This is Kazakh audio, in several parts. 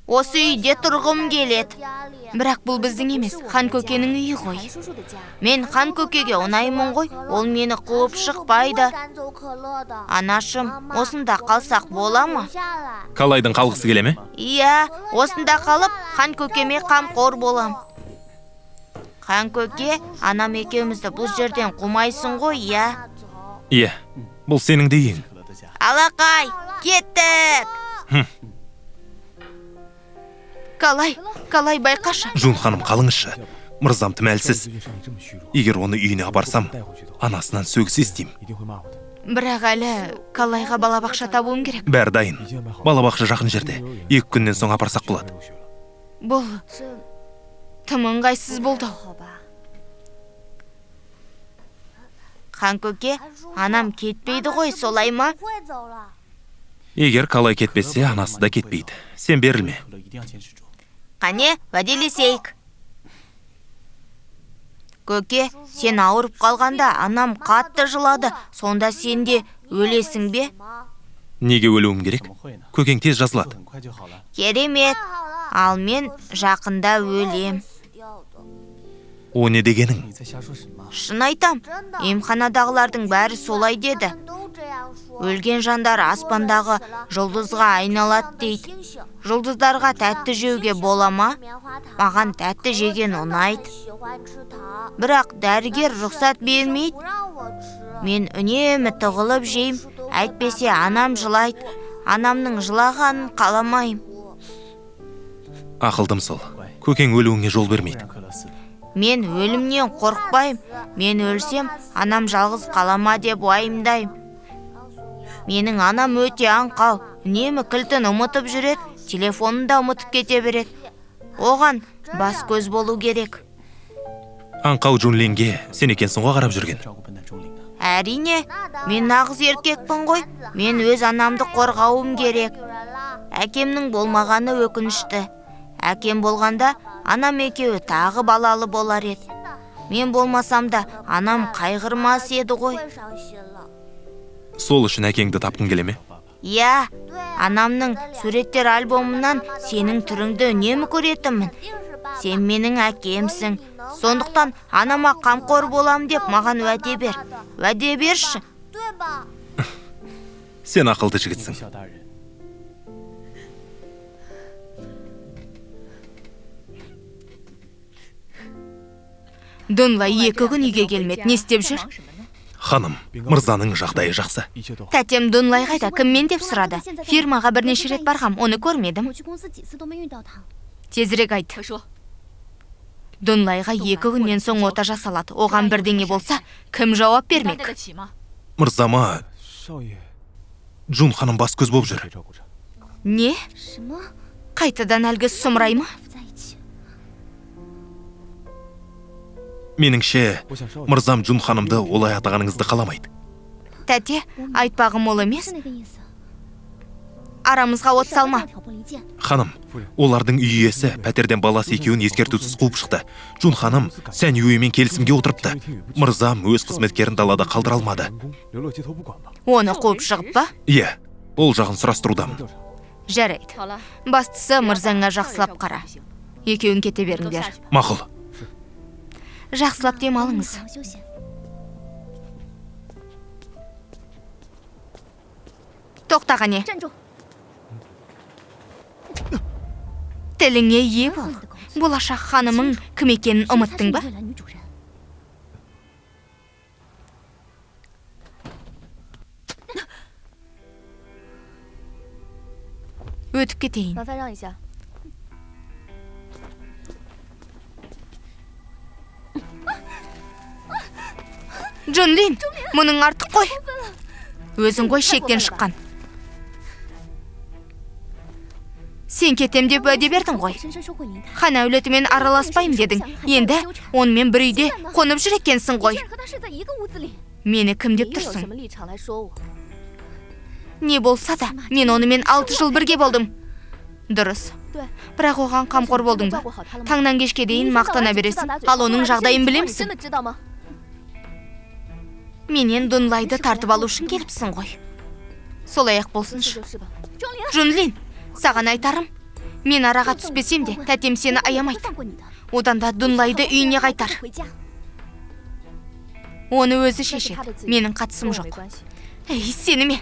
Осы үйде тұрғым келеді. Бірақ бұл біздің емес, хан көкенің үйі ғой. Мен хан көкеге ұнаймын ғой, ол мені қуып шықпайды. Анашым, осында қалсақ бола ма? Калайдың қалғысы келе ме? Иә, осында қалып, хан көкеме қамқор болам. Хан көке, анам екеумізді бұл жерден қумайсың ғой, иә? Иә, бұл сенің де үйің. Алақай, кеттік! Калай, Калай, байқашы. Жун ханым, қалыңызшы. Мырзам тым әлсіз. Егер оны үйіне апарсам, анасынан сөгіс естимін. Бірақ әлі Калайға балабақша табуым керек. Бәрі дайын. Балабақша жақын жерде. 2 күннен соң апарсақ болады. Бұл тым ыңғайсыз болды. Хан көке, анам кетпейді ғой, солай ма? Егер Калай кетпесе, анасы да кетпейді. Сен берілме. Қане, уәделесейік. Көке, сен ауырып қалғанда анам қатты жылады. Сонда сен де өлесің бе? Неге өлуім керек? Көкең тез жазылады. Керемет. Ал мен жақында өлем. О не дегенің? Шын айтам, емханадағылардың бәрі солай деді. Өлген жандар аспандағы жұлдызға айналады дейді. Жұлдыздарға тәтті жеуге бола ма? Маған тәтті жеген ұнайды. Бірақ дәрігер рұқсат бермейді. Мен үнемі тығылып жейм, әйтпесе анам жылайды. Анамның жылағанын қаламаймын. Ақылдым сол. Көкең өлуіңе жол бермейді. Мен өлімнен қорықпаймын. Мен өлсем, анам жалғыз қалама деп уайымдаймын. Менің анам өте аңқау, үнемі кілтін ұмытып жүреді, телефонын да ұмытып кете береді. Оған бас көз болу керек. Аңқау Джунлинге сен екенсің ғой қарап жүрген. Әрине, мен нағыз еркекпін ғой. Мен өз анамды қорғауым керек. Әкемнің болмағаны өкінішті. Әкем болғанда, анам екеуі тағы балалы болар еді. Мен болмасам да, анам қайғырмас еді ғой. Сол үшін әкеңді тапқың келе ме? Иә, анамның суреттер альбомынан сенің түріңді үнемі көретінмін. Сен менің әкемсің. Сондықтан анама қамқор болам деп маған уәде бер. Уәде берші. Сен ақылды жігітсің. Дунлай 2 күн үйге келмеді. Не істеп жүр? Ханым, мырзаның жағдайы жақсы. Тәтем Дунлай қайда, кіммен деп сұрады. Фирмаға бірнеше рет барғам, оны көрмедім. Тезірек айт. Дунлайға 2 күннен соң ота жасалады. Оған бірдеңе болса, кім жауап бермек? Мырзама, Джун ханым бас көз болып жүр. Не? Қайтадан әлгі сұмырай ма? Меніңше, мырзам Джун ханымды олай атағаныңызды қаламайды. Тәте, айтпағым ол емес. Арамызға от салма. Ханым, олардың үй иесі пәтерден баласы екеуін ескертусіз қуып шықты. Джун ханым Сән Юймен келісімге отырыпты. Мырзам өз қызметкерін далада қалдыра алмады. Оны қуып шығып па? Иә, ол жағын сұрастырудамын. Жарайды. Бастысы мырзаңа жақсылап қара. Екеуін кете беріңдер. Мақұл. Жақсылап демалыңыз. Тоқта қане. Тіліңе ие бол. Болашақ ханымың кім екенін ұмыттың ба? Өтіп кетейін. Джунлин, мұның артық қой. Өзің ғой шектен шыққан. Сен кетем деп уәде бердің ғой. Хан әулетімен араласпаймын дедің. Енді онымен бір үйде қонып жүр екенсің ғой. Мені кім деп тұрсың? Не болса да, мен онымен 6 жыл бірге болдым. Дұрыс. Бірақ оған қамқор болдың ба? Таңнан кешке дейін мақтана бересің, ал оның жағдайын білемісің? Менен Дунлайды тартып алу үшін келіпсің ғой. Солай-ақ болсыншы. Джунлин, саған айтарым, Мен араға түспесем де, тәтем сені аямайды. Одан да Дунлайды үйіне қайтар. Оны өзі шешеді. Менің қатысым жоқ. Әй, сені ме?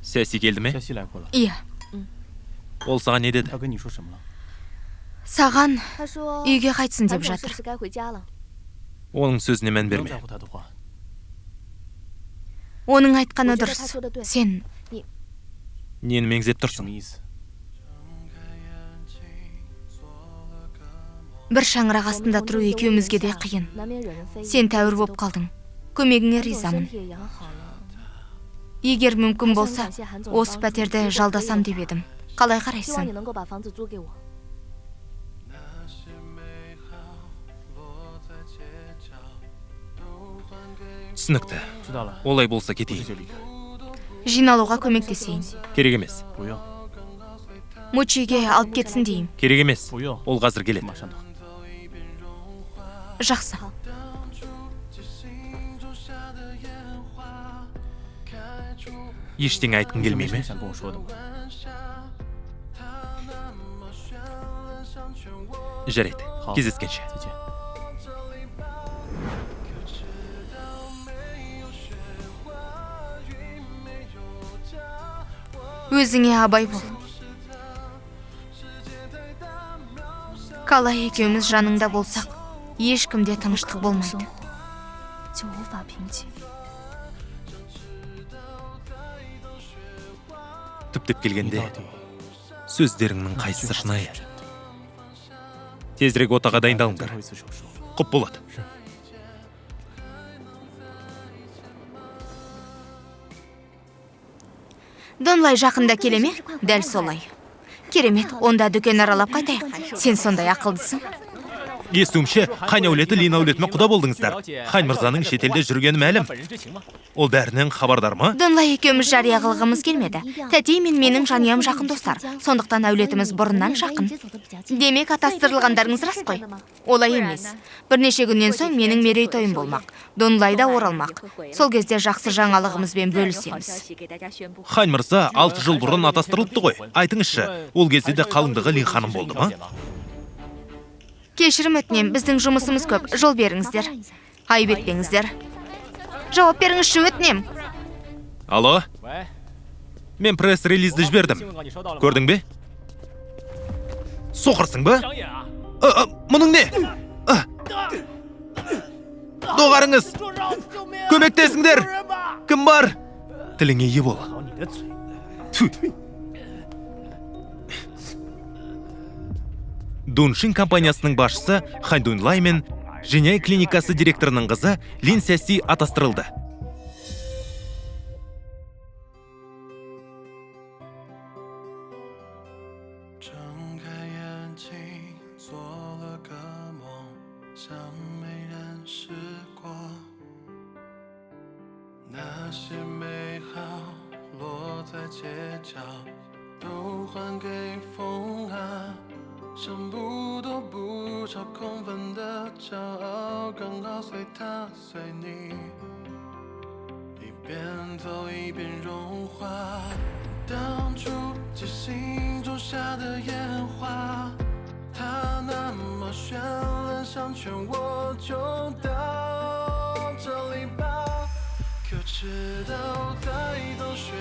Сәси келді ме? Иә. Ол саған не деді? Саған үйге қайтсын деп жатыр. Оның сөзіне мән берме. Оның айтқаны дұрыс. Сен нені меңзеп тұрсың? Бір шаңырақ астында тұру екеумізге де қиын. Сен тәуір боп қалдың. Көмегіңе ризамын. Егер мүмкін болса, осы пәтерді жалдасам деп едім. Қалай қарайсың? Түсінікті. Олай болса кетейін. Жиналуға көмектесейін. Керек емес. Мучиге алып кетсін деймін. Керек емес. Ол қазір келеді. Жақсы. Ештеңе айтқың келмей ме? Жарайды, кездескенше. Өзіңе абай бол. Калай екеуміз жаныңда болсақ, ешкімде тыныштық болмайды. Түптеп келгенде, сөздеріңнің қайсысы шынайы? Тезірек отаға дайындалыңдар. Құп болады. Донлай жақында келе ме? Дәл солай. Керемет, онда дүкен аралап қайтайық. Сен сондай ақылдысың. Естуімше, Хань әулеті Лин әулетімен құда болдыңыздар. Хань мырзаның шетелде жүргені мәлім. Ол бәрінен хабардар ма? Донлай екеуміз жария қылғымыз келмеді. Тәтей мен менің жанұям жақын достар. Сондықтан әулетіміз бұрыннан жақын. Демек, атастырылғандарыңыз рас қой? Олай емес. Бірнеше күннен соң менің мерейтойым болмақ. Донлай да оралмақ. Сол кезде жақсы жаңалығымызбен бөлісеміз. Хань мырза 6 жыл бұрын атастырылыпты ғой. Айтыңызшы, ол кезде де қалыңдығы Лин ханым болды ма? Кешірім өтінем, біздің жұмысымыз көп. Жол беріңіздер. Айып етпеңіздер. Жауап беріңізші, өтінем. Алло? Мен пресс-релизді жібердім. Көрдің бе? Соқырсың ба? Мұның не? Доғарыңыз! Көмектесіңдер! Кім бар? Тіліңе ие бол. Дуншин компаниясының басшысы Хань Дунлай мен Женяй клиникасы директорының қызы Лин Сяси атастырылды. 可知道在等雪。